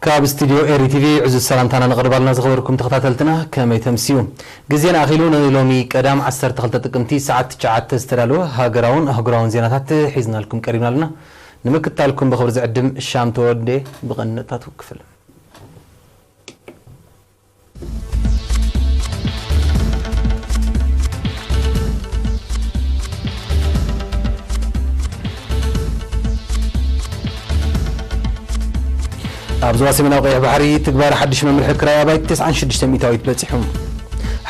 ካብ ስቱድዮ ኤሪ ቲቪ ዕዙዝ ሰላምታና ነቕርባልና ዝኸበርኩም ተኸታተልትና፣ ከመይ ተምስዩ? ግዜና ኣኺሉ ንሎሚ ቀዳም ዓሰርተ ክልተ ጥቅምቲ ሰዓት ትሽዓተ ዝተዳለወ ሃገራውን ኣህጉራውን ዜናታት ሒዝናልኩም ቀሪብና ኣለና። ንምክታልኩም ብኽብሪ ዝዕድም ሻም ተወልደ። ብቐንነታቱ ክፍል ኣብ ዞባ ሰሜናዊ ቀይሕ ባሕሪ ትግባረ ሓድሽ መምርሒ ክራይ ኣባይቲ ተስዓን ሽዱሽተ ሚእታዊት በጺሑ።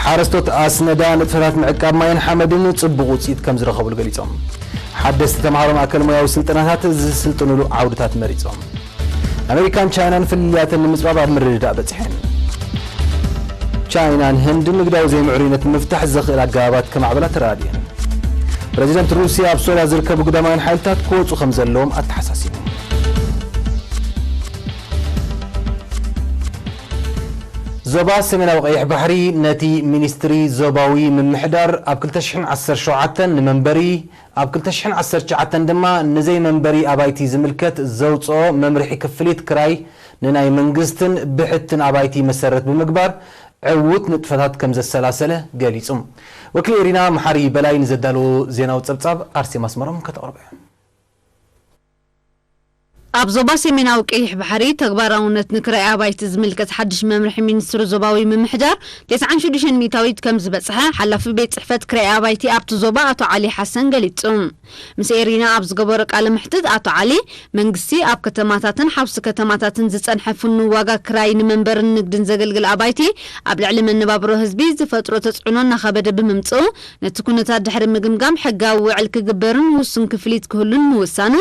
ሓረስቶት ኣስነዳ ንጥፈታት ምዕቃብ ማይን ሓመድን ጽቡቕ ውጽኢት ከም ዝረኸብሉ ገሊጾም። ሓደስቲ ተምሃሮ ማእከል ሞያዊ ስልጠናታት ዝስልጥኑሉ ዓውድታት መሪጾም። ኣሜሪካን ቻይናን ፍልልያተን ንምጽባብ ኣብ ምርድዳእ በጺሐን። ቻይናን ህንድን ንግዳዊ ዘይምዕሩይነት ንምፍታሕ ዘኽእል ኣገባባት ከማዕብላ ተራድየን። ፕረዚደንት ሩስያ ኣብ ሶርያ ዝርከቡ ግዳማውያን ሓይልታት ክወጹ ከም ዘለዎም ኣተሓሳሲቡ። ዞባ ሰሜናዊ ቀይሕ ባሕሪ ነቲ ሚኒስትሪ ዞባዊ ምምሕዳር ኣብ ክልተ ሽሕን ዓሰርተ ሸውዓተን ንመንበሪ ኣብ ክልተ ሽሕን ዓሰርተ ትሽዓተን ድማ ንዘይመንበሪ ኣባይቲ ዝምልከት ዘውፅኦ መምርሒ ክፍሊት ክራይ ንናይ መንግስትን ብሕትን ኣባይቲ መሰረት ብምግባር ዕዉት ንጥፈታት ከም ዘሰላሰለ ገሊጹ። ወኪል ኤሪና መሓሪ በላይ ንዘዳለዎ ዜናዊ ጸብጻብ ኣርሴማ ኣስመሮም ከተቕርቦ እያ። ኣብ ዞባ ሰሜናዊ ቀይሕ ባሕሪ ተግባራውነት ንክራይ ኣባይቲ ዝምልከት ሓድሽ መምርሒ ሚኒስትሪ ዞባዊ ምምሕዳር ተስዓን ሽዱሽተን ሚእታዊት ከም ዝበጽሐ ሓላፊ ቤት ጽሕፈት ክራይ ኣባይቲ ኣብቲ ዞባ ኣቶ ዓሊ ሓሰን ገሊጹ። ምስ ኤሪና ኣብ ዝገበሮ ቃለ መሕትት ኣቶ ዓሊ፣ መንግስቲ ኣብ ከተማታትን ሓውሲ ከተማታትን ዝጸንሐ ፍኑው ዋጋ ክራይ ንመንበርን ንግድን ዘገልግል ኣባይቲ ኣብ ልዕሊ መነባብሮ ህዝቢ ዝፈጥሮ ተጽዕኖ እናኸበደ ብምምጽኡ፣ ነቲ ኩነታት ድሕሪ ምግምጋም ሕጋዊ ውዕል ክግበርን ውሱን ክፍሊት ክህሉን ምውሳኑ፣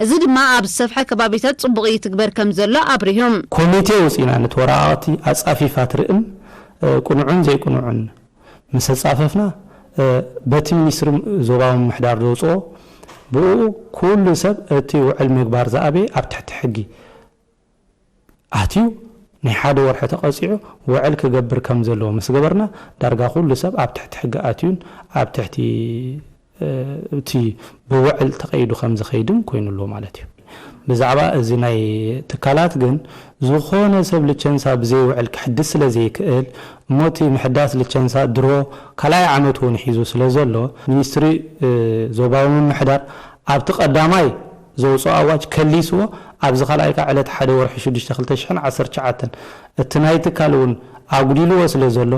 እዚ ድማ ኣብ ዝሰፍሐ ከባቢታት ጽቡቕ ይትግበር ከም ዘሎ ኣብሪሆም። ኮሚቴ ወጺና ነቲ ወረቓቕቲ ኣጻፊፋ ትርእን፣ እ፣ ቅኑዕን ዘይቅኑዕን ምስ ኣጻፈፍና፣ እ፣ በቲ ሚኒስትሪ ዞባዊ ምምሕዳር ዘውጽኦ፣ ብኡ ኩሉ ሰብ እቲ ውዕል ምግባር ዝኣበየ ኣብ ትሕቲ ሕጊ ኣትዩ ናይ ሓደ ወርሒ ተቐጺዑ ውዕል ክገብር ከም ዘለዎ ምስ ገበርና፣ ዳርጋ ኩሉ ሰብ ኣብ ትሕቲ ሕጊ ኣትዩን ኣብ ትሕቲ፣ እ፣ እቲ ብውዕል ተቐይዱ ከም ዝኸይድን ኮይኑ ኣሎ ማለት እዩ። ብዛዕባ እዚ ናይ ትካላት ግን፣ ዝኾነ ሰብ ልቸንሳ ብዘይ ውዕል ክሕድስ ስለ ዘይክእል፣ እሞ እቲ ምሕዳስ ልቸንሳ ድሮ ካልኣይ ዓመት እውን ሒዙ ስለ ዘሎ፣ ሚኒስትሪ፣ እ፣ ዞባዊ ምምሕዳር ኣብቲ ቀዳማይ ዘውፅኦ ኣዋጅ ከሊስዎ፣ ኣብዚ ካልኣይ ከዓ ዕለት ሓደ ወርሒ ሽዱሽተ ክልተ ሽሕን ዓሰርተ ትሽዓተን እቲ ናይ ትካል እውን ኣጉዲልዎ ስለ ዘሎ፣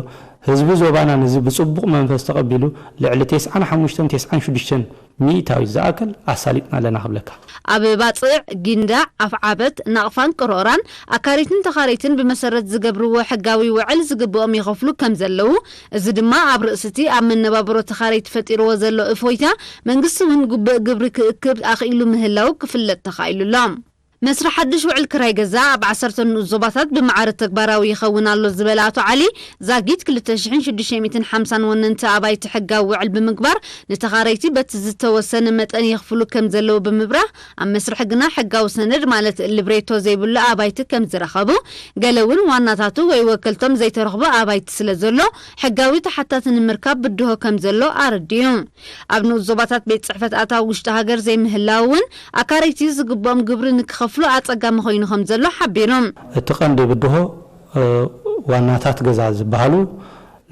ህዝቢ ዞባና ነዚ ብፅቡቕ መንፈስ ተቐቢሉ፣ ልዕሊ ተስዓን ሓሙሽተን፣ ተስዓን ሽዱሽተን ሚእታዊት ዝኣክል ኣሳሊጥና ኣለና ክብለካ። ኣብ ባጽዕ፣ ጊንዳዕ፣ ኣፍዓበት፣ ናቕፋን ቅሮራን ኣካረይትን ተኻረይትን ብመሰረት ዝገብርዎ ሕጋዊ ውዕል ዝግብኦም ይኸፍሉ ከም ዘለዉ፣ እዚ ድማ ኣብ ርእሲ እቲ ኣብ መነባብሮ ተኻረይቲ ፈጢርዎ ዘሎ እፎይታ፣ መንግስቲ እውን ግቡእ ግብሪ ክእክብ ኣኽኢሉ ምህላዉ ክፍለጥ ተኻኢሉ ኣሎ። መስርሕ ሓድሽ ውዕል ክራይ ገዛ ኣብ ዓሰርተ ንኡስ ዞባታት ብማዕረ ተግባራዊ ይኸውን ኣሎ ዝበለ ኣቶ ዓሊ፣ ዛጊት ክልተ ሽሕን ሽዱሽተ ሚእትን ሓምሳን ወነንቲ ኣባይቲ ሕጋዊ ውዕል ብምግባር፣ ንተኻረይቲ በቲ ዝተወሰነ መጠን የኽፍሉ ከም ዘለዉ ብምብራህ፣ ኣብ መስርሕ ግና ሕጋዊ ሰነድ ማለት ልብሬቶ ዘይብሉ ኣባይቲ ከም ዝረኸቡ፣ ገለ እውን ዋናታቱ ወይ ወከልቶም ዘይተረኽቡ ኣባይቲ ስለ ዘሎ፣ ሕጋዊ ተሓታቲ ንምርካብ ብድሆ ከም ዘሎ ኣረዲኡ። ኣብ ንኡስ ዞባታት ቤት ጽሕፈት ኣታዊ ውሽጢ ሃገር ዘይምህላው እውን፣ ኣካረይቲ ዝግብኦም ግብሪ ንክኸፍሉ ኣጸጋሚ ኮይኑ ከም ዘሎ ሓቢሩ። እቲ ቀንዲ ብድሆ፣ እ፣ ዋናታት ገዛ ዝበሃሉ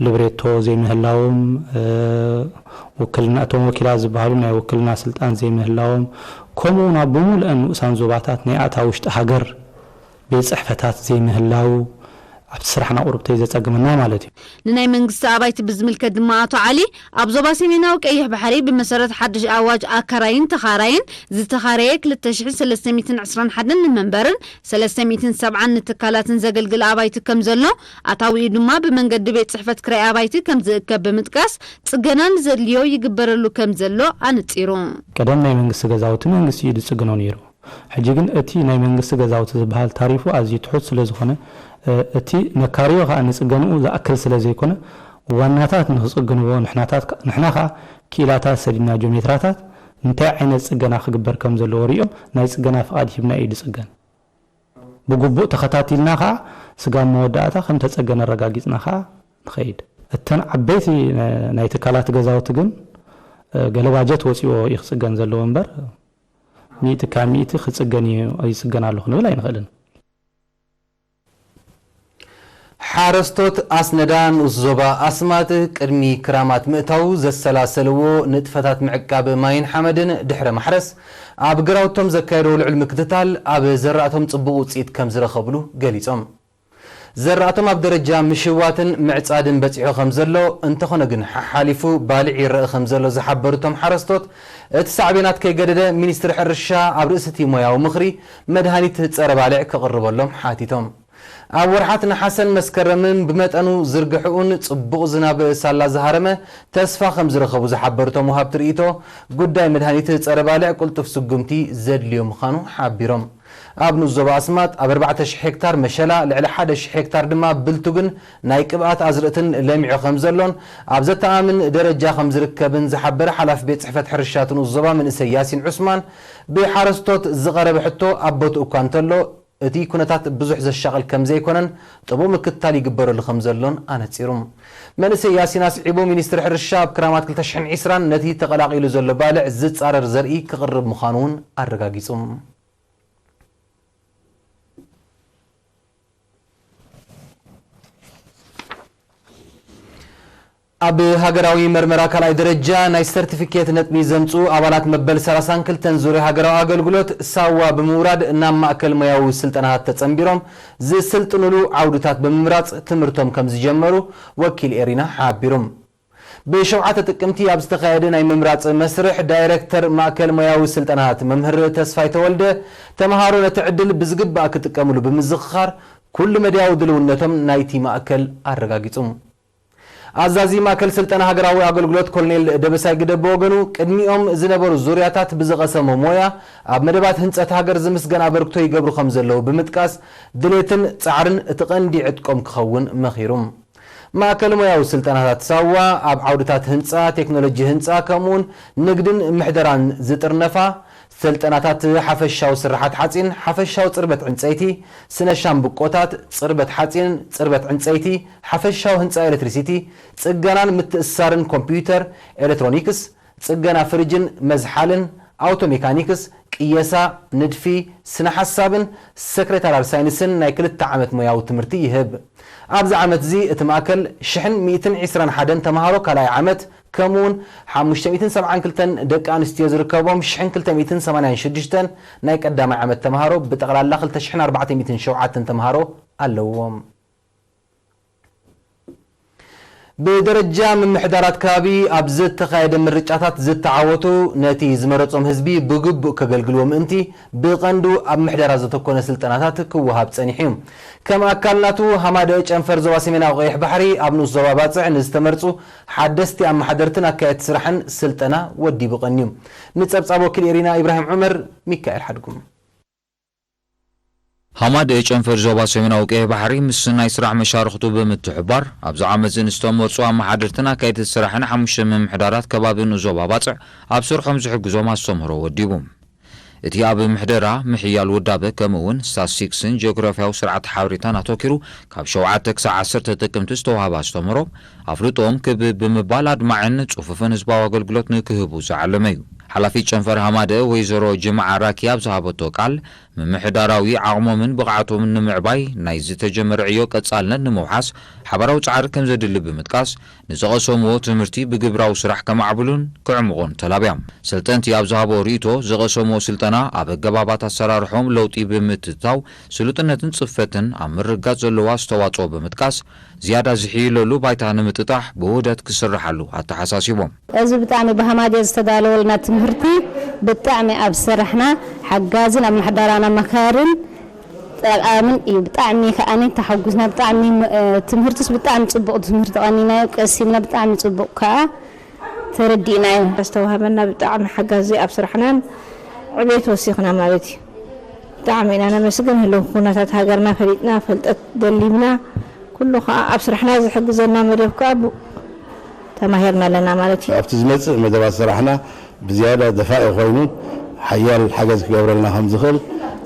ልብሬቶ ዘይምህላዎም፣ እ፣ ውክልና፣ እቶም ወኪላት ዝበሃሉ ናይ ውክልና ስልጣን ዘይምህላዎም፣ ከምኡ እውን ኣብ ብምሉአን ንኡሳን ዞባታት ናይ ኣታዊ ውሽጢ ሃገር ቤት ጽሕፈታት ዘይምህላው ኣብቲ ስራሕና ቁሩብ ተይ ዘጸግመና ማለት እዩ። ንናይ መንግስቲ ኣባይቲ ብዝምልከት ድማ ኣቶ ዓሊ፣ ኣብ ዞባ ሰሜናዊ ቀይሕ ባሕሪ ብመሰረት ሓድሽ ኣዋጅ ኣካራይን ተኻራይን ዝተኻረየ ክልተ ሽሕን ሰለስተ ሚእትን ዕስራን ሓደን ንመንበርን ሰለስተ ሚእትን ሰብዓን ንትካላትን ዘገልግል ኣባይቲ ከም ዘሎ፣ ኣታዊኡ ድማ ብመንገዲ ቤት ጽሕፈት ክራይ ኣባይቲ ከም ዝእከብ ብምጥቃስ፣ ጽገና ንዘድልዮ ይግበረሉ ከም ዘሎ ኣነጺሩ። ቀደም ናይ መንግስቲ ገዛውቲ መንግስቲ እዩ ዝጽግኖ ነይሩ። ሕጂ ግን እቲ ናይ መንግስቲ ገዛውቲ ዝበሃል ታሪፉ ኣዝዩ ትሑት ስለ ዝኾነ፣ እ፣ እቲ መካርዮ ከኣ ንጽገንኡ ዝኣክል ስለ ዘይኮነ፣ ዋናታት ንኽጽግንዎ፣ ንሕናታት ከ-፣ ንሕና ከኣ ክኢላታት ሰዲድና ጆሜትራታት እንታይ ዓይነት ጽገና ክግበር ከም ዘለዎ ሪኦም ናይ ጽገና ፍቓድ ሂብና እዩ ዝጽገን። ብግቡእ ተኸታቲልና ከኣ ስጋብ መወዳእታ ከም ተጸገነ ኣረጋጊጽና ከኣ ንኸይድ። እተን ዓበይቲ፣ እ፣ ናይ ትካላት ገዛውቲ ግን፣ እ፣ ገለ ባጀት ወጺዎ እዩ ክጽገን ዘለዎ እምበር፣ ሚእቲ ካብ ሚእቲ ክጽገን እዩ፣ ይጽገን ኣሎ ክንብል ኣይንኽእልን። ሓረስቶት ኣስነዳ ንኡስ ዞባ ኣስማጥ ቅድሚ ክራማት ምእታው ዘሰላሰልዎ ንጥፈታት ምዕቃብ ማይን ሓመድን ድሕረ ማሕረስ ኣብ ግራውቶም ዘካየድዎ ልዑል ምክትታል ኣብ ዘራእቶም ጽቡቕ ውጽኢት ከም ዝረኸብሉ ገሊጾም። ዘራእቶም ኣብ ደረጃ ምሽዋትን ምዕጻድን በጺሑ ከም ዘሎ፣ እንተኾነ ግን ሓሓሊፉ ባልዕ ይረአ ከም ዘሎ ዝሓበሩ እቶም ሓረስቶት፣ እቲ ሳዕቤናት ከይገደደ ሚኒስትሪ ሕርሻ ኣብ ርእሲ እቲ ሞያዊ ምኽሪ መድሃኒት ጸረ ባልዕ ከቕርበሎም ሓቲቶም። ኣብ ወርሓት ነሓሰን መስከረምን ብመጠኑ ዝርግሕኡን ጽቡቕ ዝናብ ሳላ ዝሃረመ ተስፋ ከም ዝረኸቡ ዝሓበሩ እቶም ወሃብቲ ርእይቶ፣ ጉዳይ መድሃኒት ጸረ ባልዕ ቅልጡፍ ስጉምቲ ዘድልዮ ምዃኑ ሓቢሮም። ኣብ ንኡስ ዞባ ኣስማጥ ኣብ ኣርባዕተ ሽሕ ሄክታር መሸላ፣ ልዕሊ ሓደ ሽሕ ሄክታር ድማ ብልቱግን ናይ ቅብኣት ኣዝርእትን ለሚዑ ከም ዘሎን ኣብ ዘተኣማምን ደረጃ ከም ዝርከብን ዝሓበረ ሓላፊ ቤት ጽሕፈት ሕርሻ እቲ ንኡስ ዞባ መንእሰይ ያሲን ዑስማን፣ ብሓረስቶት ዝቐረበ ሕቶ ኣብ ቦትኡ እኳ እንተሎ፣ እቲ ኩነታት ብዙሕ ዘሻቕል ከም ዘይኮነን ጥቡቕ ምክትታል ይግበረሉ ከም ዘሎን ኣነጺሩ። መንእሰይ ያሲን ኣስዒቡ፣ ሚኒስትሪ ሕርሻ ኣብ ክራማት ክልተ ሽሕን ዕስራን ነቲ ተቐላቒሉ ዘሎ ባልዕ ዝጻረር ዘርኢ ክቕርብ ምዃኑ እውን ኣረጋጊጹ። ኣብ ሃገራዊ መርመራ ካልኣይ ደረጃ ናይ ሰርቲፊኬት ነጥቢ ዘምጽኡ ኣባላት መበል ሰላሳን ክልተን ዙርያ ሃገራዊ ኣገልግሎት ሳዋ ብምውራድ ናብ ማእከል ሞያዊ ስልጠናታት ተጸንቢሮም ዝስልጥኑሉ ዓውድታት ብምምራጽ ትምህርቶም ከም ዝጀመሩ ወኪል ኤሪና ሓቢሩ። ብሸውዓተ ጥቅምቲ ኣብ ዝተኻየደ ናይ ምምራጽ መስርሕ ዳይረክተር ማእከል ሞያዊ ስልጠናታት መምህር ተስፋይ ተወልደ ተምሃሮ ነቲ ዕድል ብዝግባእ ክጥቀምሉ ብምዝኽኻር ኩሉ መድያዊ ድልውነቶም ናይቲ ማእከል ኣረጋጊጹ። ኣዛዚ ማእከል ስልጠና ሃገራዊ ኣገልግሎት ኮሎኔል ደበሳይ ግደ ብወገኑ፣ ቅድሚኦም ዝነበሩ ዙርያታት ብዝቐሰሞ ሞያ ኣብ መደባት ህንጸት ሃገር ዝምስገን ኣበርክቶ ይገብሩ ከም ዘለዉ ብምጥቃስ፣ ድሌትን ጻዕርን እቲ ቀንዲ ዕጥቆም ክኸውን መኺሩ። ማእከል ሞያዊ ስልጠናታት ሳዋ ኣብ ዓውድታት ህንጻ፣ ቴክኖሎጂ ህንጻ፣ ከምኡውን ንግድን ምሕደራን ዝጥርነፋ ስልጠናታት ሓፈሻዊ ስርሓት ሓጺን፣ ሓፈሻዊ ጽርበት ዕንጸይቲ፣ ስነ ሻምብቆታት፣ ጽርበት ሓጺን፣ ጽርበት ዕንጸይቲ፣ ሓፈሻዊ ህንጻ ኤሌክትሪሲቲ፣ ጽገናን ምትእስሳርን ኮምፒውተር፣ ኤሌክትሮኒክስ፣ ጽገና ፍሪጅን መዝሓልን፣ ኣውቶ ሜካኒክስ፣ ቅየሳ፣ ንድፊ፣ ስነ ሓሳብን ሰክሬታራል ሳይንስን ናይ ክልተ ዓመት ሞያዊ ትምህርቲ ይህብ። ኣብዚ ዓመት እዚ እቲ ማእከል ሽሕን ሚእትን ዕስራን ሓደን ተምሃሮ ካልኣይ ዓመት፣ ከምኡውን ሓሙሽተ ሚእትን ሰብዓን ክልተን ደቂ ኣንስትዮ ዝርከቦም ሽሕን ክልተ ሚእትን ሰማንያን ሽዱሽተን ናይ ቀዳማይ ዓመት ተምሃሮ፣ ብጠቕላላ ክልተ ሽሕን ኣርባዕተ ሚእትን ሸውዓተን ተምሃሮ ኣለውዎም። ብደረጃ ምምሕዳራት ከባቢ ኣብ ዝተኻየደ ምርጫታት ዝተዓወቱ፣ ነቲ ዝመረጾም ህዝቢ ብግቡእ ከገልግልዎ ምእንቲ፣ ብቐንዱ ኣብ ምሕደራ ዘተኮነ ስልጠናታት ክወሃብ ጸኒሑ እዩ። ከም ኣካል ናቱ፣ ሃማደኤ ጨንፈር ዞባ ሰሜናዊ ቀይሕ ባሕሪ ኣብ ንኡስ ዞባ ባጽዕ ንዝተመርጹ ሓደስቲ ኣመሓደርትን ኣካየድቲ ስራሕን ስልጠና ወዲቡ ቀንዩ። ንጸብጻብ ወኪል ኤሪና ኢብራሂም ዑመር፣ ሚካኤል ሓድጉም። ሃማደኤ ጨንፈር ዞባ ሰሜናዊ ቀይሕ ባሕሪ ምስ ናይ ስራሕ መሻርኽቱ ብምትሕብባር፣ ኣብዚ ዓመት እዚ ንዝተመርጹ ኣመሓደርትን ኣካየድቲ ስራሕን ሓሙሽተ ምምሕዳራት ከባቢ ንኡስ ዞባ ባጽዕ ኣብ ስርሖም ዝሕግዞም ኣስተምህሮ ወዲቡ። እቲ ኣብ ምሕደራ፣ ምሕያል ውዳበ፣ ከምኡ እውን ስታትስቲክስን ጂኦግራፊያዊ ስርዓት ሓበሬታን ኣተኪሩ ካብ ሸውዓተ ክሳዕ ዓሰርተ ጥቅምቲ ዝተዋህበ ኣስተምህሮ፣ ኣፍልጦኦም ክብ ብምባል ኣድማዕን ጽፉፍን ህዝባዊ ኣገልግሎት ንክህቡ ዝዓለመ እዩ። ሓላፊት ጨንፈር ሃማደኤ ወይዘሮ ጅምዓ ራኪ ኣብ ዝሃበቶ ቃል፣ ምምሕዳራዊ ዓቕሞምን ብቕዓቶምን ንምዕባይ፣ ናይ ዝተጀመረ ዕዮ ቀጻልነት ንምውሓስ ሓባራዊ ጻዕሪ ከም ዘድሊ ብምጥቃስ፣ ንዝቐሰምዎ ትምህርቲ ብግብራዊ ስራሕ ከማዕብሉን ከዕምቑን ተላብያ። ሰልጠንቲ ኣብ ዝሃቦ ርእይቶ፣ ዝቐሰምዎ ስልጠና ኣብ ኣገባባት ኣሰራርሖም ለውጢ ብምትእትታው፣ ስሉጥነትን ጽፈትን ኣብ ምርግጋጽ ዘለዎ ኣስተዋጽኦ ብምጥቃስ፣ ዝያዳ ዝሕይለሉ ባይታ ንምጥጣሕ ብውህደት ክስርሓሉ ኣተሓሳሲቦም። እዚ ብጣዕሚ ብሃማደኤ ዝተዳለወልና ትምህርቲ ብጣዕሚ ኣብ ስራሕና ሓጋዝን ኣብ ምሕደራና መካርን ጠቓምን እዩ። ብጣዕሚ ከኣኒ ተሓጉስና። ብጣዕሚ፣ እ፣ ትምህርትስ ብጣዕሚ ጽቡቕ ትምህርቲ ቀኒናዮ፣ ቀሲምና። ብጣዕሚ ጽቡቕ ከኣ ተረዲእናዮ። ዝተዋህበና ብጣዕሚ ሓጋዚ ኣብ ስራሕናን ዕቤት ወሲኽና ማለት እዩ። ብጣዕሚ ኢና ነመስግን። ህልው ኩነታት ሃገርና ፈሊጥና፣ ፍልጠት ደሊብና፣ ኩሉ ከኣ ኣብ ስራሕና ዝሕግዘና መደብ ከኣ ቡ-፣ ተማሂርና ኣለና ማለት እዩ። ኣብቲ ዝመጽእ መደባት ስራሕና ብዝያዳ ደፋኢ ኮይኑ ሓያል ሓገዝ ክገብረልና ከም ዝኽእል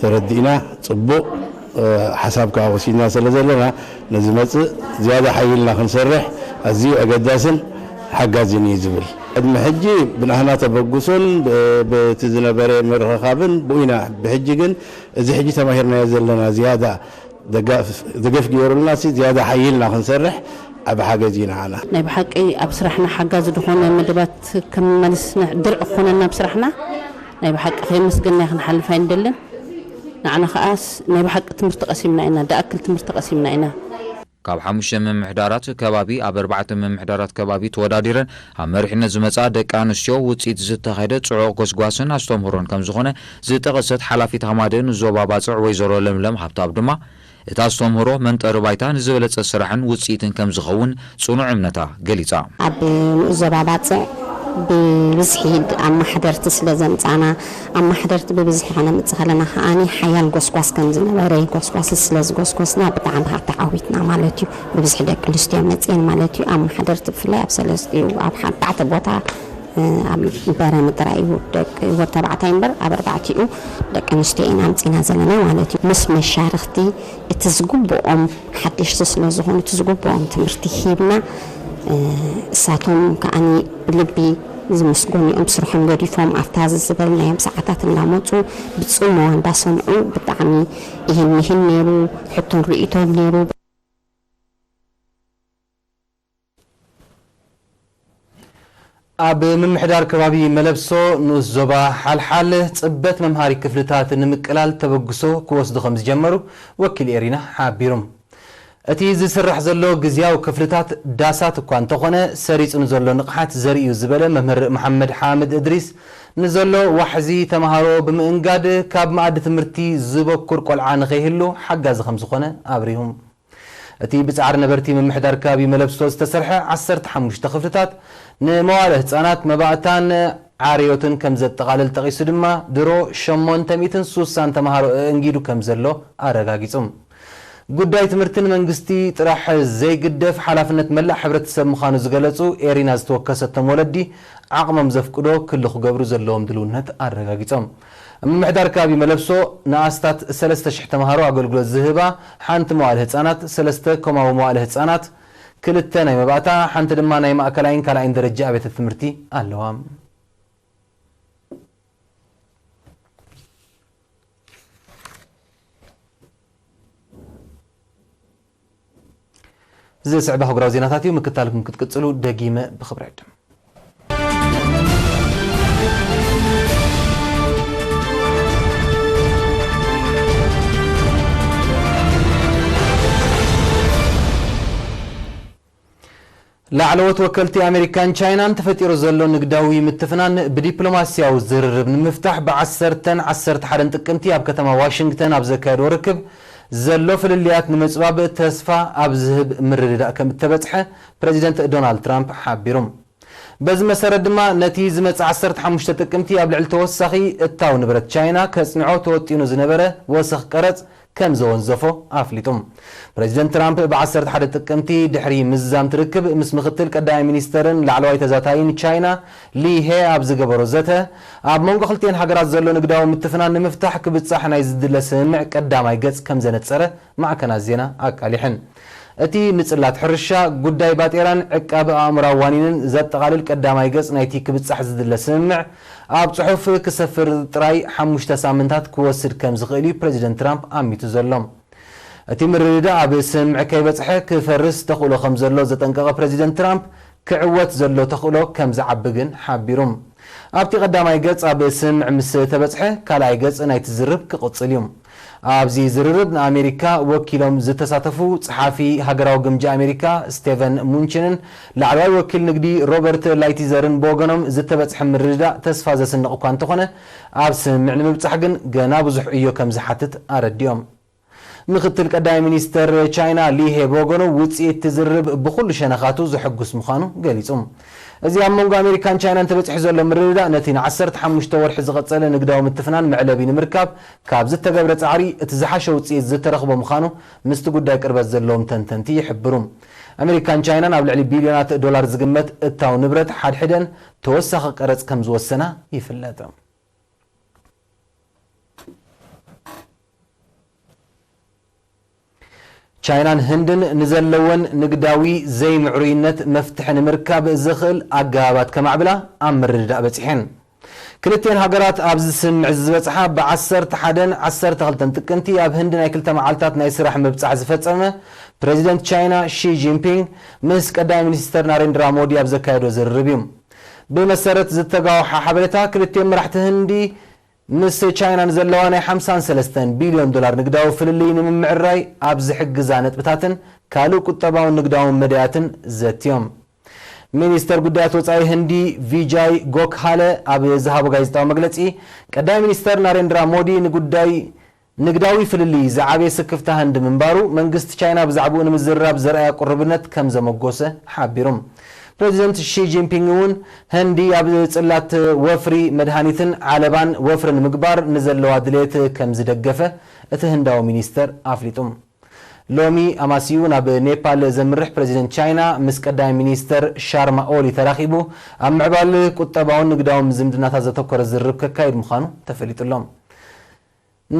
ተረዲእና፣ ጽቡቕ፣ እ፣ ሓሳብ ከኣ ወሲድና ስለ ዘለና፣ ንዝመጽእ ዝያዳ ሓይልና ክንሰርሕ ኣዝዩ ኣገዳስን ሓጋዝን እዩ ዝብል። ቅድሚ ሕጂ ብናህና ተበግሶን ብ-፣ በቲ ዝነበረ ምርኽኻብን ብኡ ኢና። ብሕጂ ግን እዚ ሕጂ ተማሂርናዮ ዘለና ዝያዳ ደገፍ ገይሩልና ሲ ዝያዳ ሓይልና ክንሰርሕ ዓቢ ሓገዝ እዩ ንዓና። ናይ ብሓቂ ኣብ ስራሕና ሓጋዚ ዝኾነ መደባት ከም መመልስ ድርዒ ክኾነና ኣብ ስራሕና ናይ ብሓቂ ከየመስገንና ክንሓልፍ ኣይንደልን። ንዓና ከኣስ ናይ ብሓቂ ትምህርቲ ቀሲምና ኢና፣ ደኣክል ትምህርቲ ቀሲምና ኢና። ካብ ሓሙሽተ ምምሕዳራት ከባቢ ኣብ ኣርባዕተ ምምሕዳራት ከባቢ ተወዳዲረን ኣብ መሪሕነት ዝመጻ ደቂ ኣንስትዮ ውፅኢት ዝተኻየደ ጽዑቕ ጎስጓስን ኣስተምህሮን ከም ዝኾነ ዝጠቐሰት ሓላፊት ሃማደ ንዞባ ባጽዕ ወይዘሮ ለምለም ሃብታብ ድማ እቲ ኣስተምህሮ መንጠሪ ባይታ ንዝበለጸ ስራሕን ውፅኢትን ከም ዝኸውን ጽኑዕ እምነታ ገሊጻ። ኣብ ንኡስ ዞባ ባጽዕ ብብዝሒ ኣማሕደርቲ ስለ ዘምጻና ኣማሕደርቲ ብብዝሒ ከነምጽእ ከለና ከኣ ሓያል ጎስጓስ ከም ዝነበረ ጎስጓስ ስለ ዝጎስጎስና ብጣዕሚ ካብ ተዓዊትና ማለት እዩ። ብብዝሒ ደቂ ኣንስትዮ መጽኤን ማለት እዩ። ኣማሕደርቲ ብፍላይ ኣብ ሰለስቲኡ ኣብ ኣርባዕተ ቦታ ኣብ በረሚ ጥራይ እዩ ደቂ ወድ ተባዕታይ እምበር ኣብ ኣርባዕቲኡ ደቂ ኣንስትዮ ኢና ኣምጺና ዘለና ማለት እዩ። ምስ መሻርኽቲ እቲ ዝግብኦም ሓደሽቲ ስለ ዝኾኑ እቲ ዝግብኦም ትምህርቲ ሂብና እሳቶም ከዓኒ ብልቢ ዝምስገኑ እዮም። ስርሖም ገዲፎም ኣብታ ዝበልናዮም ሰዓታት እንዳመፁ ብፅሞዋ እንዳሰምዑ ብጣዕሚ ይህን ይህን ነይሩ። ሕቶን ርእይቶን ነይሩ። ኣብ ምምሕዳር ከባቢ መለብሶ ንኡስ ዞባ ሓልሓል ፅበት መምሃሪ ክፍልታት ንምቅላል ተበግሶ ክወስዱ ከም ዝጀመሩ ወኪል ኤሪና ሓቢሩ። እቲ ዝስራሕ ዘሎ ግዝያዊ ክፍልታት ዳሳት እኳ እንተኾነ ሰሪፁ ንዘሎ ንቕሓት ዘርኢ እዩ ዝበለ መምህር መሓመድ ሓምድ እድሪስ ንዘሎ ዋሕዚ ተምሃሮ ብምእንጋድ ካብ መኣዲ ትምህርቲ ዝበኩር ቆልዓ ንኸይህሉ ሓጋዚ ከም ዝኾነ ኣብሪሁ። እቲ ብጻዕሪ ነበርቲ ምምሕዳር ከባቢ መለብሶ ዝተሰርሐ ዓሰርተ ሓሙሽተ ክፍልታት ንመዋለ ህጻናት መባእታን ዓርዮትን ከም ዘጠቓልል ጠቒሱ ድማ ድሮ ሸሞንተ ሚእትን ሱሳን ተምሃሮ ኣእንጊዱ ከም ዘሎ ኣረጋጊጹ። ጉዳይ ትምህርቲ ንመንግስቲ ጥራሕ ዘይግደፍ ሓላፍነት መላእ ሕብረተሰብ ምዃኑ ዝገለጹ ኤሪና ዝተወከሰቶም ወለዲ ዓቕሞም ዘፍቅዶ ክሉ ክገብሩ ዘለዎም ድልውነት ኣረጋጊጾም። ምምሕዳር ከባቢ መለብሶ ንኣስታት ሰለስተ ሽሕ ተምሃሮ ኣገልግሎት ዝህባ ሓንቲ መዋእለ ህጻናት፣ ሰለስተ ኮማዊ መዋእለ ህጻናት፣ ክልተ ናይ መባእታ፣ ሓንቲ ድማ ናይ ማእከላይን ካልኣይን ደረጃ ኣብያተ ትምህርቲ ኣለዋ። ዝስዕብ ኣህጉራዊ ዜናታት እዩ። ምክታልኩም ክትቅጽሉ ደጊመ ብኽብሪ ዕድም። ላዕለዎት ወከልቲ ኣሜሪካን ቻይናን ተፈጢሩ ዘሎ ንግዳዊ ምትፍናን ብዲፕሎማስያዊ ዝርርብ ንምፍታሕ ብዓሰርተን ዓሰርተ ሓደን ጥቅምቲ ኣብ ከተማ ዋሽንግተን ኣብ ዘካየድዎ ርክብ ዘሎ ፍልልያት ንምጽባብ ተስፋ ኣብ ዝህብ ምርድዳእ ከም እተበጽሐ ፕረዚደንት ዶናልድ ትራምፕ ሓቢሩ። በዚ መሰረት ድማ ነቲ ዝመጽእ ዓሰርተ ሓሙሽተ ጥቅምቲ ኣብ ልዕሊ ተወሳኺ እታው ንብረት ቻይና ከጽንዖ ተወጢኑ ዝነበረ ወሰኽ ቀረጽ ከም ዘወንዘፎ ኣፍሊጡ። ፕረዚደንት ትራምፕ ብ ዓሰርተ ሓደ ጥቅምቲ ድሕሪ ምዝዛም ትርክብ ምስ ምክትል ቀዳማይ ሚኒስተርን ላዕለዋይ ተዛታይን ቻይና ሊ ሄ ኣብ ዝገበሮ ዘተ ኣብ መንጎ ክልቲኤን ሃገራት ዘሎ ንግዳዊ ምትፍናን ንምፍታሕ ክብጻሕ ናይ ዝድለ ስምምዕ ቀዳማይ ገጽ ከም ዘነጸረ ማዕከናት ዜና ኣቃሊሐን። እቲ ንጽላት ሕርሻ፣ ጉዳይ ባጤራን ዕቃበ ኣእምራዊ ዋኒንን ዘጠቓልል ቀዳማይ ገጽ ናይቲ ክብጻሕ ዝድለ ስምምዕ፣ ኣብ ጽሑፍ ክሰፍር ጥራይ ሓሙሽተ ሳምንታት ክወስድ ከም ዝኽእል እዩ ፕረዚደንት ትራምፕ ኣሚቱ ዘሎ። እቲ ምርድዳእ ኣብ ስምምዕ ከይበጽሐ ክፈርስ ተኽእሎ ከም ዘሎ ዘጠንቀቐ ፕረዚደንት ትራምፕ፣ ክዕወት ዘሎ ተኽእሎ ከም ዝዓቢ ግን ሓቢሩ። ኣብቲ ቀዳማይ ገጽ ኣብ ስምምዕ ምስ ተበጽሐ፣ ካልኣይ ገጽ ናይቲ ዝርርብ ክቕጽል እዩ። ኣብዚ ዝርርብ ንኣሜሪካ ወኪሎም ዝተሳተፉ ጸሓፊ ሃገራዊ ግምጃ ኣሜሪካ ስቴቨን ሙንችንን ላዕለዋይ ወኪል ንግዲ ሮበርት ላይቲዘርን ብወገኖም ዝተበጽሐ ምርድዳእ ተስፋ ዘስንቕ እኳ እንተኾነ፣ ኣብ ስምምዕ ንምብጻሕ ግን ገና ብዙሕ ዕዮ ከም ዝሓትት ኣረዲኦም። ምክትል ቀዳማይ ሚኒስተር ቻይና ሊ ሄ ብወገኑ ውጽኢት እቲ ዝርርብ ብኹሉ ሸነኻቱ ዘሐጉስ ምዃኑ ገሊጹ። እዚ ኣብ መንጎ ኣሜሪካን ቻይናን ተበጺሑ ዘሎ ምርድዳእ ነቲ ን ዓሰርተ ሓሙሽተ ወርሒ ዝቐጸለ ንግዳዊ ምትፍናን መዕለቢ ንምርካብ ካብ ዝተገብረ ጻዕሪ እቲ ዝሓሸ ውጽኢት ዝተረኽቦ ምዃኑ ምስቲ ጉዳይ ቅርበት ዘለዎም ተንተንቲ ይሕብሩ። ኣሜሪካን ቻይናን ኣብ ልዕሊ ቢልዮናት ዶላር ዝግመት እታው ንብረት ሓድሕደን ተወሳኺ ቀረጽ ከም ዝወሰና ይፍለጥ። ቻይናን ህንድን ንዘለወን ንግዳዊ ዘይምዕሩይነት መፍትሒ ንምርካብ ዘኽእል ኣገባባት ከማዕብላ ኣብ ምርድዳእ በጺሐን። ክልቲኤን ሃገራት ኣብዚ ስምምዕ ዝበጽሓ ብዓሰርተ ሓደን ዓሰርተ ክልተን ጥቅምቲ ኣብ ህንዲ ናይ ክልተ መዓልታት ናይ ስራሕ ምብጻሕ ዝፈጸመ ፕረዚደንት ቻይና ሺ ጂንፒንግ ምስ ቀዳማይ ሚኒስተር ናሬንድራ ሞዲ ኣብ ዘካየዶ ዝርርብ እዩ። ብመሰረት ዝተጋውሓ ሓበሬታ፣ ክልቲኦም መራሕቲ ህንዲ ምስ ቻይና ንዘለዋ ናይ ሓምሳን ሰለስተን ቢልዮን ዶላር ንግዳዊ ፍልልይ ንምምዕራይ ኣብ ዝሕግዛ ነጥብታትን ካልእ ቁጠባውን ንግዳውን መዳያትን ዘትዮም። ሚኒስተር ጉዳያት ወጻኢ ህንዲ ቪጃይ ጎክሃለ ኣብ ዝሃቦ ጋዜጣዊ መግለጺ፣ ቀዳማይ ሚኒስተር ናሬንድራ ሞዲ ንጉዳይ ንግዳዊ ፍልልይ ዝዓበየ ስክፍታ ህንዲ ምንባሩ፣ መንግስቲ ቻይና ብዛዕባኡ ንምዝርራብ ዘርኣያ ቁርብነት ከም ዘመጎሰ ሓቢሩ። ፕረዚደንት ሺ ጂንፒንግ እውን ህንዲ ኣብ ጽላት ወፍሪ መድሃኒትን ዓለባን ወፍሪ ንምግባር ንዘለዋ ድሌት ከም ዝደገፈ እቲ ህንዳዊ ሚኒስተር ኣፍሊጡ። ሎሚ ኣማስዩ ናብ ኔፓል ዘምርሕ ፕረዚደንት ቻይና ምስ ቀዳማይ ሚኒስተር ሻርማ ኦሊ ተራኺቡ ኣብ ምዕባል ቁጠባውን ንግዳውን ዝምድናታት ዘተኮረ ዝርርብ ከካይድ ምዃኑ ተፈሊጡ ኣሎ።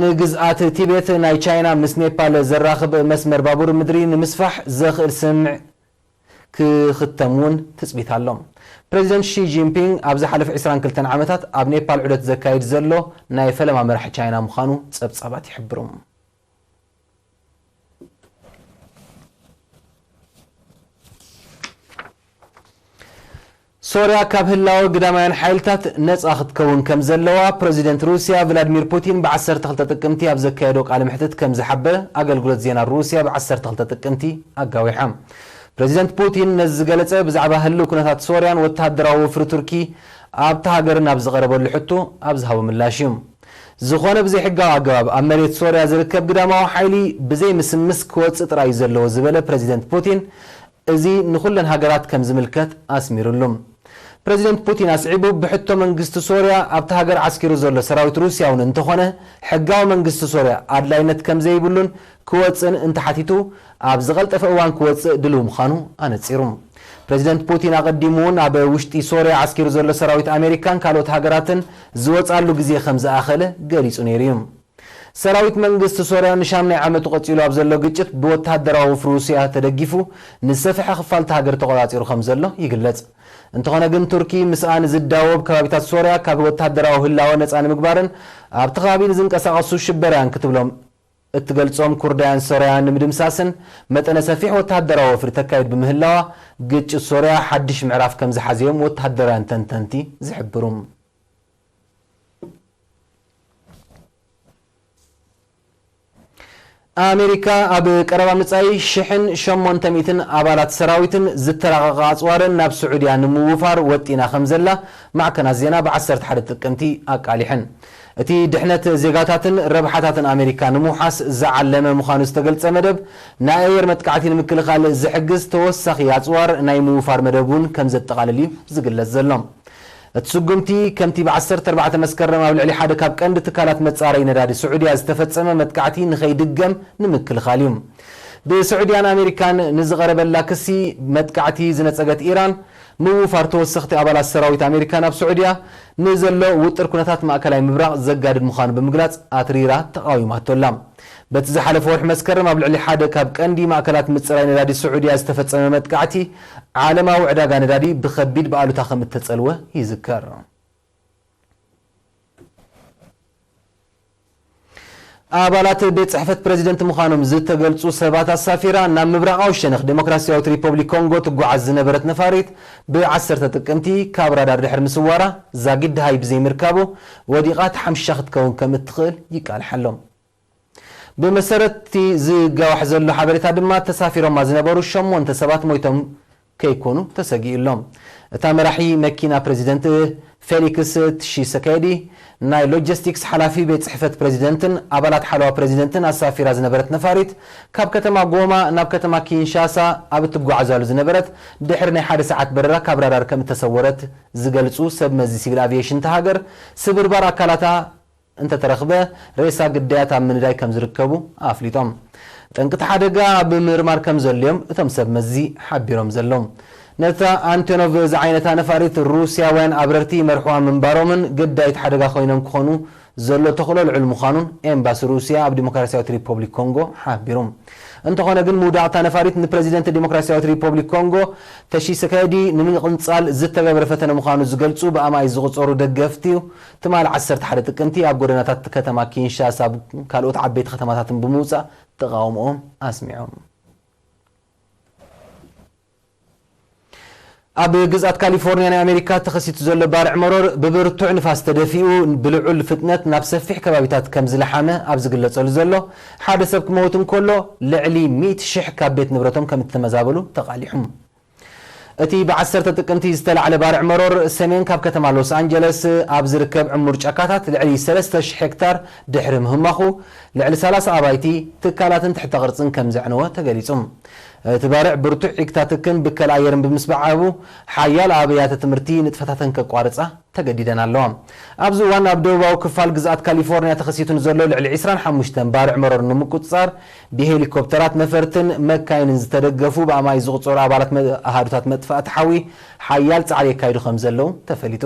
ንግዝኣት ቲቤት ናይ ቻይና ምስ ኔፓል ዘራኽብ መስመር ባቡር ምድሪ ንምስፋሕ ዘኽእል ስምምዕ ክኽተም እውን ትጽቢት ኣሎ። ፕረዚደንት ሺ ጂንፒንግ ኣብ ዝሓለፈ ዕስራን ክልተን ዓመታት ኣብ ኔፓል ዑደት ዘካይድ ዘሎ ናይ ፈለማ መራሒ ቻይና ምዃኑ ጸብጻባት ይሕብሩ። ሶርያ ካብ ህላወ ግዳማውያን ሓይልታት ነጻ ክትከውን ከም ዘለዋ ፕረዚደንት ሩስያ ቭላድሚር ፑቲን ብ ዓሰርተ ክልተ ጥቅምቲ ኣብ ዘካየዶ ቃለ መሕትት ከም ዝሓበረ ኣገልግሎት ዜና ሩስያ ብ ዓሰርተ ክልተ ጥቅምቲ ኣጋዊሓ። ፕረዚደንት ፑቲን ነዚ ዝገለጸ ብዛዕባ ህልው ኩነታት ሶርያን ወተሃደራዊ ወፍሪ ቱርኪ ኣብታ ሃገርን ኣብ ዝቐረበሉ ሕቶ ኣብ ዝሃቦ ምላሽ እዩ። ዝኾነ ብዘይሕጋዊ ኣገባብ ኣብ መሬት ሶርያ ዝርከብ ግዳማዊ ሓይሊ ብዘይ ምስምስ ክወጽእ ጥራይ እዩ ዘለዎ ዝበለ ፕረዚደንት ፑቲን፣ እዚ ንኹለን ሃገራት ከም ዝምልከት ኣስሚሩሉ። ፕረዚደንት ፑቲን ኣስዒቡ፣ ብሕቶ መንግስቲ ሶርያ ኣብቲ ሃገር ዓስኪሩ ዘሎ ሰራዊት ሩስያ እውን እንተኾነ፣ ሕጋዊ መንግስቲ ሶርያ ኣድላይነት ከም ዘይብሉን ክወጽእን እንተሓቲቱ፣ ኣብ ዝቐልጠፈ እዋን ክወጽእ ድሉው ምዃኑ ኣነጺሩ። ፕረዚደንት ፑቲን ኣቐዲሙ እውን ኣብ ውሽጢ ሶርያ ዓስኪሩ ዘሎ ሰራዊት ኣሜሪካን ካልኦት ሃገራትን ዝወጽኣሉ ግዜ ከም ዝኣኸለ ገሊጹ ነይሩ እዩ። ሰራዊት መንግስቲ ሶርያ ንሻምናይ ዓመቱ ቀጺሉ ኣብ ዘሎ ግጭት ብወተሃደራዊ ወፍሪ ሩስያ ተደጊፉ ንዝሰፍሐ ክፋል እታ ሃገር ተቖጻጺሩ ከም ዘሎ ይግለጽ። እንተኾነ ግን ቱርኪ ምስኣ ንዝዳወብ ከባቢታት ሶርያ ካብ ወተሃደራዊ ህላወ ነጻ ንምግባርን ኣብቲ ከባቢ ንዝንቀሳቐሱ ሽበራውያን ክትብሎም እትገልጾም ኩርዳውያን ሶርያውያን ንምድምሳስን መጠነ ሰፊሕ ወተሃደራዊ ወፍሪ ተካይድ ብምህላዋ፣ ግጭት ሶርያ ሓድሽ ምዕራፍ ከም ዝሓዘዮም ወተሃደራውያን ተንተንቲ ዝሕብሩ። ኣሜሪካ ኣብ ቀረባ ምጻይ ሽሕን ሸሞንተ ሚእትን ኣባላት ሰራዊትን ዝተራቐቐ ኣጽዋርን ናብ ስዑድያ ንምውፋር ወጢና ከም ዘላ ማዕከናት ዜና ብ ዓሰርተ ሓደ ጥቅምቲ ኣቃሊሐን። እቲ ድሕነት ዜጋታትን ረብሓታትን ኣሜሪካ ንምውሓስ ዝዓለመ ምዃኑ ዝተገልጸ መደብ፣ ንኣየር መጥቃዕቲ ንምክልኻል ዝሕግዝ ተወሳኺ ኣጽዋር ናይ ምውፋር መደብ እውን ከም ዘጠቓልል እዩ ዝግለጽ ዘሎ። እቲ ስጉምቲ፣ ከምቲ ብ ዓሰርተ ኣርባዕተ መስከረም ኣብ ልዕሊ ሓደ ካብ ቀንዲ ትካላት መጻረዪ ነዳዲ ስዑድያ ዝተፈጸመ መጥቃዕቲ ንኸይድገም ንምክልኻል እዩ። ብስዑድያን ኣሜሪካን ንዝቐረበላ ክሲ መጥቃዕቲ ዝነጸገት ኢራን፣ ምውፋር ተወሰኽቲ ኣባላት ሰራዊት ኣሜሪካ ናብ ስዑድያ ንዘሎ ውጥር ኩነታት ማእከላይ ምብራቕ ዘጋድድ ምዃኑ ብምግላጽ፣ ኣትሪራ ተቓዊማቶ ኣላ። በቲ ዝሓለፈ ወርሒ መስከረም ኣብ ልዕሊ ሓደ ካብ ቀንዲ ማእከላት ምጽራይ ነዳዲ ስዑድያ ዝተፈጸመ መጥቃዕቲ፣ ዓለማዊ ዕዳጋ ነዳዲ ብኸቢድ ብኣሉታ ከም እተጸልወ ይዝከር። ኣባላት ቤት ጽሕፈት ፕረዚደንት ምዃኖም ዝተገልጹ ሰባት ኣሳፊራ ናብ ምብራቓዊ ሸነኽ ዴሞክራሲያዊት ሪፐብሊክ ኮንጎ ትጓዓዝ ዝነበረት ነፋሪት፣ ብ ዓሰርተ ጥቅምቲ ካብ ራዳር ድሕሪ ምስዋራ፣ ዛጊድ ደሃይ ብዘይምርካቡ ወዲቓ ተሓምሺሻ ክትከውን ከም እትኽእል ይቃልሕ ኣሎ። ብመሰረት እቲ ዝጋዋሕ ዘሎ ሓበሬታ ድማ፣ ተሳፊሮማ ዝነበሩ ሸሞንተ ሰባት ሞይቶም ከይኮኑ ተሰጊኡ ኣሎ። እታ መራሒ መኪና ፕረዚደንት ፌሊክስ ትሺሰኬዲ፣ ናይ ሎጂስቲክስ ሓላፊ ቤት ጽሕፈት ፕረዚደንትን ኣባላት ሓለዋ ፕረዚደንትን ኣሳፊራ ዝነበረት ነፋሪት፣ ካብ ከተማ ጎማ ናብ ከተማ ኪንሻሳ ኣብ እትጓዓዛሉ ዝነበረት፣ ድሕሪ ናይ ሓደ ሰዓት በረራ ካብ ራዳር ከም እተሰወረት ዝገልጹ ሰብ መዚ ሲቪል ኣቪየሽን እታ ሃገር፣ ስብርባር ኣካላታ እንተተረኽበ፣ ሬሳ ግዳያት ኣብ ምንዳይ ከም ዝርከቡ ኣፍሊጦም። ጠንቂ እቲ ሓደጋ ኣብ ምምርማር ከም ዘልዮም እቶም ሰብ መዚ ሓቢሮም ዘለዉ። ነታ ኣንቶኖቭ ዝዓይነታ ነፋሪት፣ ሩስያውያን ኣብረርቲ ይመርሕዋ ምንባሮምን ግዳይ እቲ ሓደጋ ኮይኖም ክኾኑ ዘሎ ተኽእሎ ልዑል ምዃኑን ኤምባሲ ሩስያ ኣብ ዲሞክራሲያዊት ሪፖብሊክ ኮንጎ ሓቢሩ። እንተኾነ ግን፣ ምውዳቕታ ነፋሪት ንፕረዚደንት ዲሞክራሲያዊት ሪፖብሊክ ኮንጎ ተሺሰከዲ ንምቕንጻል ዝተገበረ ፈተነ ምዃኑ ዝገልጹ ብኣማኢት ዝቑጸሩ ደገፍቲ፣ ትማሊ ዓሰርተ ሓደ ጥቅምቲ ኣብ ጎደናታት ከተማ ኪንሻሳ፣ ኣብ ካልኦት ዓበይቲ ከተማታትን ብምውጻእ ተቓውሞኦም ኣስሚዖም። ኣብ ግዝኣት ካሊፎርኒያ ናይ ኣሜሪካ ተኸሲቱ ዘሎ ባርዕ መሮር ብብርቱዕ ንፋስ ተደፊኡ፣ ብልዑል ፍጥነት ናብ ሰፊሕ ከባቢታት ከም ዝለሓመ ኣብ ዝግለጸሉ ዘሎ፣ ሓደ ሰብ ክመውት እንከሎ፣ ልዕሊ ሚእቲ ሽሕ ካብ ቤት ንብረቶም ከም እተመዛበሉ ተቓሊሑ። እቲ ብዓሰርተ ጥቅምቲ ዝተላዕለ ባርዕ መሮር፣ ሰሜን ካብ ከተማ ሎስ ኣንጀለስ ኣብ ዝርከብ ዕሙር ጫካታት ልዕሊ ሰለስተ ሽሕ ሄክታር ድሕሪ ምህማኹ፣ ልዕሊ ሰላሳ ኣባይቲ፣ ትካላትን ትሕተ ቅርጽን ከም ዘዕነወ ተገሊጹ። እቲ ባርዕ ብርቱዕ ዒግታ ትክን ብከል ኣየርን ብምስባዓቡ፣ ሓያሎ ኣብያተ ትምህርቲ ንጥፈታተን ከቋርጻ ተገዲደን ኣለዋ። ኣብዚ እዋን ኣብ ደቡባዊ ክፋል ግዝኣት ካሊፎርኒያ ተኸሲቱ ንዘሎ ልዕሊ ዕስራን ሓሙሽተን ባርዕ መሮር ንምቁጽጻር ብሄሊኮፕተራት ነፈርትን መካይንን ዝተደገፉ ብኣማይ ዝቑጸሩ ኣባላት መ-፣ ኣሃዱታት መጥፋእቲ ሓዊ ሓያል ጻዕሪ የካይዱ ከም ዘለዉ ተፈሊጡ።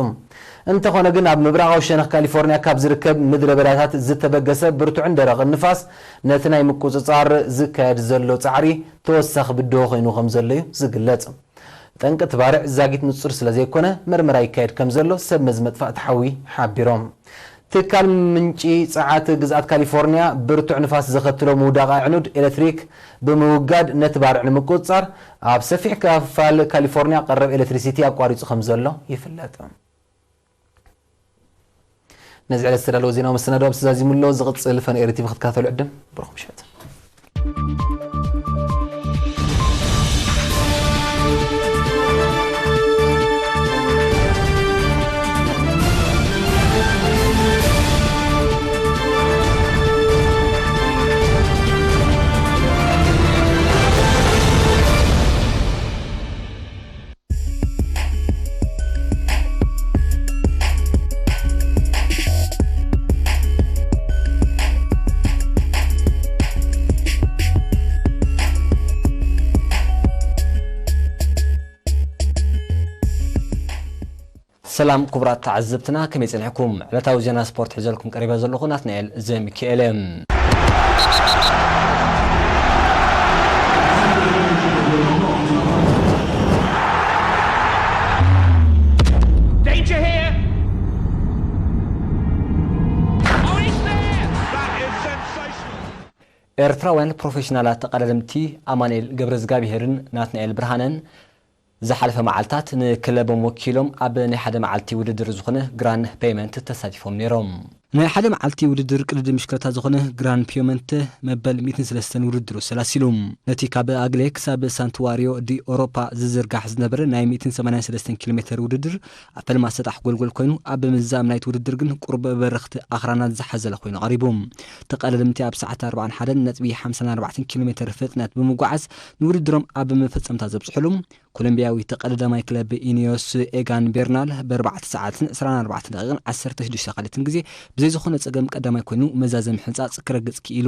እንተኾነ ግን፣ ኣብ ምብራቓዊ ሸነኽ ካሊፎርኒያ ካብ ዝርከብ ምድረ በዳታት ዝተበገሰ ብርቱዕን ደረቕን ንፋስ ነቲ ናይ ምቁጽጻር ዝካየድ ዘሎ ጻዕሪ ተወሳኺ ብድሆ ኮይኑ ከም ዘሎ እዩ ዝግለጽ። ጠንቂ እቲ ባርዕ ዛጊት ንጹር ስለ ዘይኮነ፣ መርመራ ይካየድ ከም ዘሎ ሰብ መዚ መጥፋእቲ ሓዊ ሓቢሮም። ትካል ምንጪ ጸዓት ግዝኣት ካሊፎርኒያ ብርቱዕ ንፋስ ዘኸትሎ ምውዳቕ ኣዕኑድ ኤሌክትሪክ ብምውጋድ ነቲ ባርዕ ንምቁጽጻር ኣብ ሰፊሕ ክፋል ካሊፎርኒያ ቀረብ ኤሌክትሪሲቲ ኣቋሪጹ ከም ዘሎ ይፍለጥ። ነዚ ዕለት ዝተዳለወ ዜናዊ መሰናድኦ ኣብዚ ተዛዚሙ ኣሎ። ዝቕጽል ፈነኤሪ ቲቪ ክትከታተሉ ዕድም። ብሩኽ ምሸት። ሰላም ክቡራት ተዓዘብትና፣ ከመይ ጸኒሕኩም? ዕለታዊ ዜና ስፖርት ሒዘልኩም ቀሪበ ዘለኹ ናትናኤል ዘሚካኤል እየ። Danger here! Oh, he's there! That is sensational! ኤርትራውያን ፕሮፌሽናላት ተቐዳደምቲ ኣማኑኤል ገብረዝጋብሄርን ናትናኤል ብርሃነን ዝሓለፈ መዓልታት ንክለቦም ወኪሎም ኣብ ናይ ሓደ መዓልቲ ውድድር ዝኾነ ግራን ፔመንት ተሳቲፎም ነይሮም። ናይ ሓደ መዓልቲ ውድድር ቅድድም ብሽክለታ ዝኾነ ግራን ፒዮመንት መበል ሚእትን ሰለስተን ውድድሩ ሰላሲሉ። ነቲ ካብ ኣግሌ ክሳብ ሳንቱዋሪዮ ዲ ኦሮፓ ዝዝርጋሕ ዝነበረ ናይ ሚእትን ሰማንያን ሰለስተን ኪሎ ሜተር ውድድር ኣብ ፈልማ ሰጣሕ ጎልጎል ኮይኑ፣ ኣብ ምዛም ናይቲ ውድድር ግን ቁሩብ በረኽቲ ኣኽራናት ዝሓዘለ ኮይኑ ቀሪቡ። ተቐዳደምቲ ኣብ ሰዓት ኣርባዓን ሓደን ነጥቢ ሓምሳን ኣርባዕተን ኪሎ ሜተር ፍጥነት ብምጉዓዝ ንውድድሮም ኣብ መፈጸምታ ዘብጽሑሉ፣ ኮሎምቢያዊ ተቐዳዳማይ ክለብ ኢኒዮስ ኤጋን ቤርናል ብኣርባዕተ ሰዓትን ዕስራን ኣርባዕተን ደቂቕን ዓሰርተ ሽዱሽተ ካሊትን ግዜ ብዘይ ዝኾነ ጸገም ቀዳማይ ኮይኑ መዛዘሚ ሕንጻጽ ክረግጽ ክኢሉ።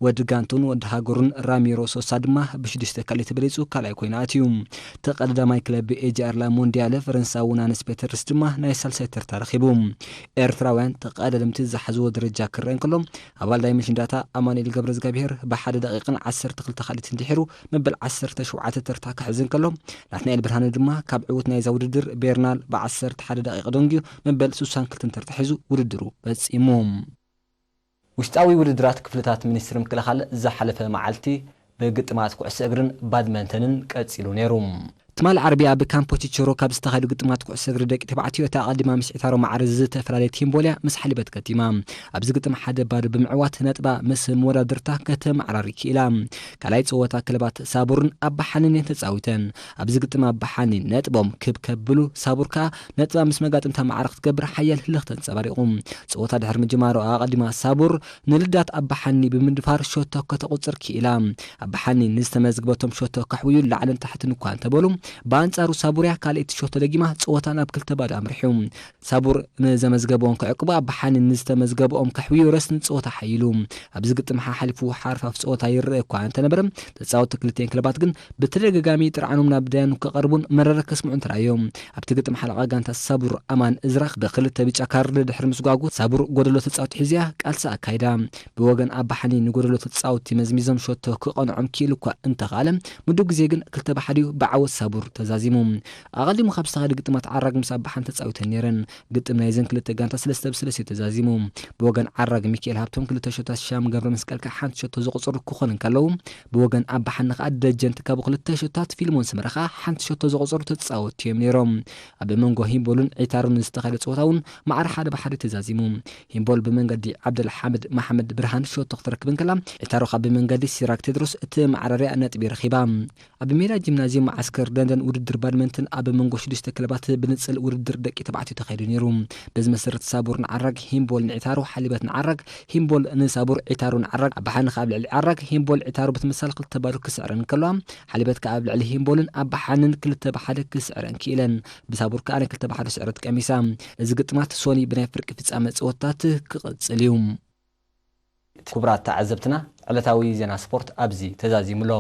ወዲ ጋንቱን ወዲ ሃገሩን ራሚሮ ሶሳ ድማ ብሽዱሽተ ካሊት በሊጹ ካልኣይ ኮይኑ ኣትዩ። ተቐዳዳማይ ክለብ ኤጂኣር ላሞንዲያለ ፈረንሳዊ ናንስ ፔተርስ ድማ ናይ ሳልሳይ ተርታ ረኺቡ። ኤርትራውያን ተቐዳደምቲ ዝሓዝዎ ደረጃ ክረአ እንከሎ፣ ኣባል ዳይመንሽን ዳታ ኣማኑኤል ገብረዝጋብሄር ብሓደ ደቂቕን ዓሰርተ ክልተ ካሊትን ድሒሩ መበል ዓሰርተ ሸውዓተ ተርታ ክሕዝ እንከሎ፣ ናትናኤል ብርሃነ ድማ ካብ ዕዉት ናይዛ ውድድር ቤርናል ብዓሰርተ ሓደ ደቂቕ ደንጊዩ መበል ስሳን ክልተን ተርታ ሒዙ ውድድሩ ፈጺሙ። ውሽጣዊ ውድድራት ክፍልታት ሚኒስትሪ ምክልኻል ዝሓለፈ መዓልቲ ብግጥማት ኩዕሶ እግርን ባድመንተንን ቀጺሉ ነይሩ። ትማሊ ዓርቢ ኣብ ካምፖ ቺቸሮ ካብ ዝተኻየዱ ግጥማት ኩዕሶ እግሪ ደቂ ተባዕትዮ፣ እታ ኣቐዲማ ምስ ዒታሮ ማዕረ ዝተፈላለየት ሂምቦልያ ምስ ሓሊበት ከቲማ። ኣብዚ ግጥም ሓደ ባዶ ብምዕዋት ነጥባ ምስ መወዳድርታ ከተመዓራሪ ክኢላ። ካልኣይ ጸወታ ክለባት ሳቡርን ኣባሓንን እየን ተጻዊተን። ኣብዚ ግጥም ኣባሓኒ ነጥቦም ክብ ከብሉ፣ ሳቡር ከኣ ነጥባ ምስ መጋጥምታ ማዕረ ክትገብር ሓያል ህልኽ ተንጸባሪቑ። ጸወታ ድሕሪ ምጅማሩ ኣቐዲማ ሳቡር ንልዳት ኣባሓኒ ብምድፋር ሸቶ ከተቑጽር ክኢላ። ኣባሓኒ ንዝተመዝግበቶም ሸቶ ከሕውዩ ላዕልን ታሕትን እኳ እንተበሉ፣ ብኣንጻሩ ሳቡርያ ካልኣይቲ ሸቶ ደጊማ ጸወታ ናብ ክልተ ባዶ ኣምሪሑ። ሳቡር ንዘመዝገበኦም ክዕቅቡ፣ ኣባሓኒ ንዝተመዝገበኦም ከሕውዩ ረስኒ ጸወታ ሓይሉ። ኣብዚ ግጥም ሓሓሊፉ ሓርፋፍ ጸወታ ይረአ እኳ እንተነበረ፣ ተጻወትቲ ክልቲኤን ክለባት ግን ብተደጋጋሚ ጥርዓኖም ናብ ዳያኑ ክቐርቡን መረረ ከስምዑን ተራእዮም። ኣብቲ ግጥም ሓለቓ ጋንታ ሳቡር ኣማን እዝራ ብክልተ ብጫ ካርድ ድሕሪ ምስጓጉ ሳቡር ጎደሎ ተጻወቲ ሒዝያ ቃልሲ ኣካይዳ። ብወገን ኣባሓኒ ንጎደሎ ተጻወቲ መዝሚዞም ሸቶ ክቐንዖም ክኢሉ እኳ እንተኸኣለ፣ ምዱብ ግዜ ግን ክልተ ብሓዲኡ ብዓወት ሳቡር ተዛዚሙ። ኣቐዲሙ ካብ ዝተኻየደ ግጥማት ዓራግ ምስ ኣባሓኒ ተጻዊተን ነይረን። ግጥም ናይዘን ክልተ ጋንታ ሰለስተ ብሰለስተ እዩ ተዛዚሙ። ብወገን ዓራግ ሚካኤል ሃብቶም ክልተ ሸቶታት፣ ሻም ገብረ መስቀል ከኣ ሓንቲ ሸቶ ዘቑጸሩ ክኾኑ እንከለዉ፣ ብወገን ኣባሓኒ ከኣ ደጀን ትካቡ ክልተ ሸቶታት፣ ፊልሞን ሰመረ ከኣ ሓንቲ ሸቶ ዘቑጸሩ ተጻወትቲ እዮም ነይሮም። ኣብ መንጎ ሂምቦልን ዒታሩን ዝተኻየደ ጸወታ እውን ማዕረ ሓደ ብሓደ ተዛዚሙ። ሂምቦል ብመንገዲ ዓብደልሓምድ መሓመድ ብርሃን ሸቶ ክትረክብ እንከላ፣ ዒታሩ ከኣ ብመንገዲ ሲራክ ቴድሮስ እቲ መዓረርያ ነጥቢ ረኺባ። ኣብ ሜዳ ጂምናዝየም መዓስከር ደንደን ውድድር ባድመንትን ኣብ መንጎ ሽዱሽተ ክለባት ብንጽል ውድድር ደቂ ተባዕትዮ ተኻይዱ ነይሩ። በዚ መሰረት ሳቡር ንዓራግ፣ ሂምቦል ንዒታሩ፣ ሓሊበት ንዓራግ፣ ሂምቦል ንሳቡር፣ ዒታሩ ንዓራግ፣ ኣባሓኒ ከኣ ኣብ ልዕሊ ዓራግ፣ ሂምቦል ዒታሩ ብትምሳል ክልተ ባዶ ክስዕረን እንከለዋ፣ ሓሊበት ከኣ ኣብ ልዕሊ ሂምቦልን ኣባሓንን ክልተ ብሓደ ክስዕረን ክኢለን። ብሳቡር ከኣ ክልተ ብሓደ ስዕረት ቀሚሳ። እዚ ግጥማት ሶኒ ብናይ ፍርቂ ፍጻመ ጸወታት ክቕጽል እዩ። ክቡራት ተዓዘብትና፣ ዕለታዊ ዜና ስፖርት ኣብዚ ተዛዚሙ ኣሎ።